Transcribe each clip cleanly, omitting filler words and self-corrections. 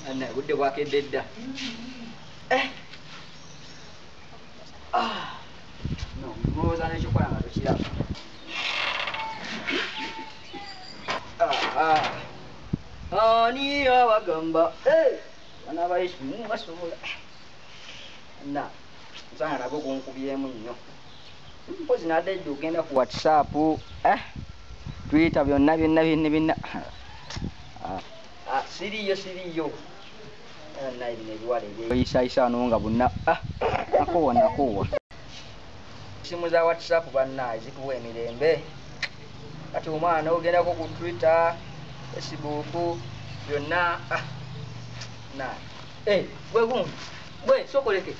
Anna budde bwakedde dda. No, mulowooza n'ekyokola nga tokiraba. Ani abagamba bana ba Yesu basobola. Na nsanga nagwo gunkubyemu nnyo. Mpozi nadde jjo ogenda ku WhatsApp, Twitter byonna byonna byonna byonna. Siriiyo siriiyo. Naye bino ebiwala ebyeyisayisa wano nga bonna nakoowa nakoowa. Essimu za WhatsApp bannaye zituwa emirembe. Kati omwana ogendako ku Twitter, Facebook byonna na gwe gundi gwe sokoleke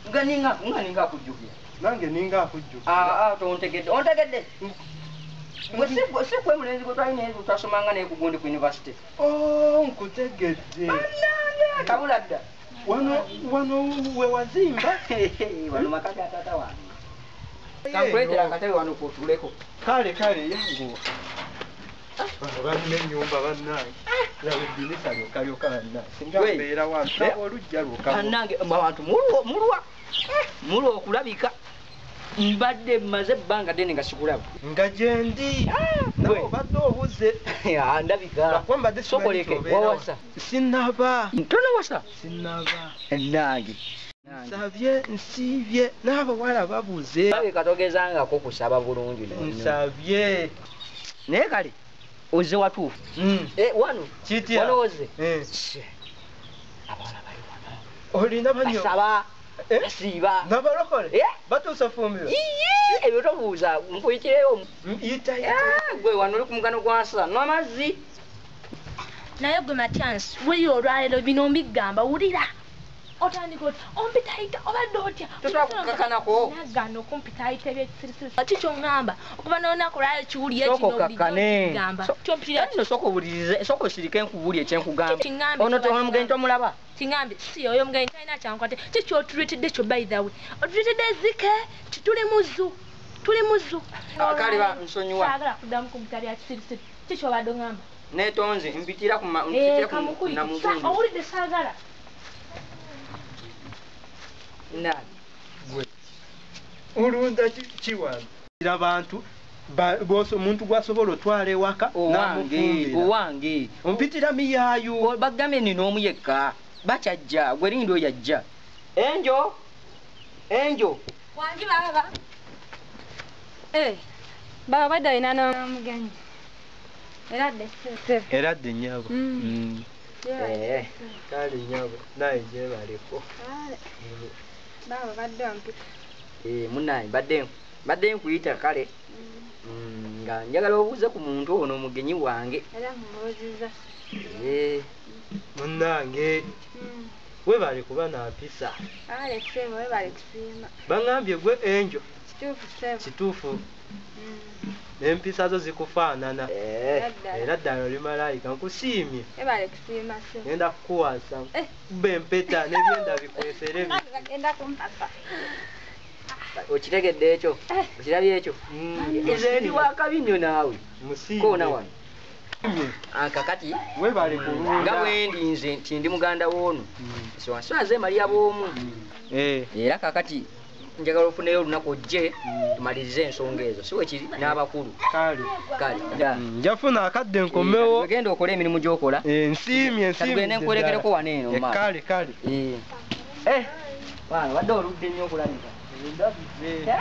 nga ninga nga akujjukira. Nange ninga akujjukira. Tontegedde ontegedde. Gwe si gwe mulenzi gwe twalina naye twasomanga naye ku gundi ku university. Oh, nkutegedde. Bannange kabula dda. Wano we wazimba. Wano maka ga taata wange. Kankuleetera akatebe wano k'otuuleko. Kale kale yanguwa. Bano balina ennyumba bannange. Laba eddinisa lyokka lyokka bannange. Singa mbeera wano oluggya lwokka. Bannange abantu mulwa mulwa okulabika. Mbadde mmaze ebbanga ddene nga sikulaba. Nga gyendi. Nawe obadde obuze. Ndabika. Sokoleke wawasa. Sinnaba. Tonawasa? Sinnaba. Ennange. Nsabye nsiibye n'abawala babuze. Labika togezangako kusaba bulungi. Nsabye. Naye kale ozze watuufu. Wano. Kitya? Wano ozze. Abawala bali wano. Olina banyo. Basaba. Basiiba. N'abalokole? Batuusa fumbiro? Ebyo tobuuza nkuyitireyo. Yita. Gwe wano oli ku mugano gwa nsa n'amazzi. Naye gwe Matyansi wulira olwaleero bino mbigamba wulira. Otandika oti ompitayita obadde otya? Tosobola kukakanako. Nagaana okumpitayita ebyekisirisiri. Ki ky'oŋŋamba? Okuva n'olunaku olwaleero kiwulire kino Sooka okakkane. Kyompitira Nno sooka owulirize, sooka osirike nkubuulire kye nkugamba. Kiŋŋambe. Ono omugenyi tomulaba? Kiŋŋambe si oyo omugenyi talina kyankwate. Ki ky'otuleetedde kyo by the way? Otuleetedde ezzike? Tuli mu zoo. Tuli mu zoo. Kale ba nsonyiwa. Saagala kuddamu kumpita bya kisirisiri. Ki ky'obadde oŋŋamba? Neetonze mpitira ku namugundi. Owulidde saagala. Nani? Gwe. Olunda ki wano? Abantu omuntu gw'asobola otwala ewaka n'amufumbira. Owange. Ompitira miyaayu. Bagambye nina omu yekka. Bakyajja, gwe linda oyo ajja. Enjo. Enjo. Wangi baba. Baba badde olina n'omugenyi. Era dde ssebo. Era dde nnyabo. Kale nnyabo naye gyebaleko. Baba badde ompita. Munnaye mbadde nkuyita kale. Nga njagala obuuze ku muntu ono omugenyi wange. Era mubuuzizza. Munnange. Weebale kuba na mpisa. Kale ssebo weebale kusiima. Baŋŋambye gwe Enjo. Kituufu ssebo. Kituufu. N'empisa zo zikufaanana. Era ddala oli malayika nkusiimye. Weebale kusiima ssebo. Ngenda kukuwasa. Kuba empeta n'ebyenda bikwesere. Bagenda kumpasa. Okitegedde ekyo? Okirabye ekyo? Nze ndi wa kabi nnyo naawe. Musiimye. Koona wano. Kakati weebale kulunda. Nga bwe ndi nze nti ndi muganda w'ono. So nze Maria bw'omu. Era kakati njagala ofuneyo olunaku ojje tumalirize ensonga ezo. Si wekiri n'abakulu. Kale. Kale. Njafuna akadde nkomewo. Genda okole emirimu gy'okola. Nsiimye nsiimye. Tugende nkwerekereko wano eno. Kale kale. Mwana badde oludde nnyo okulabika. Ndabise.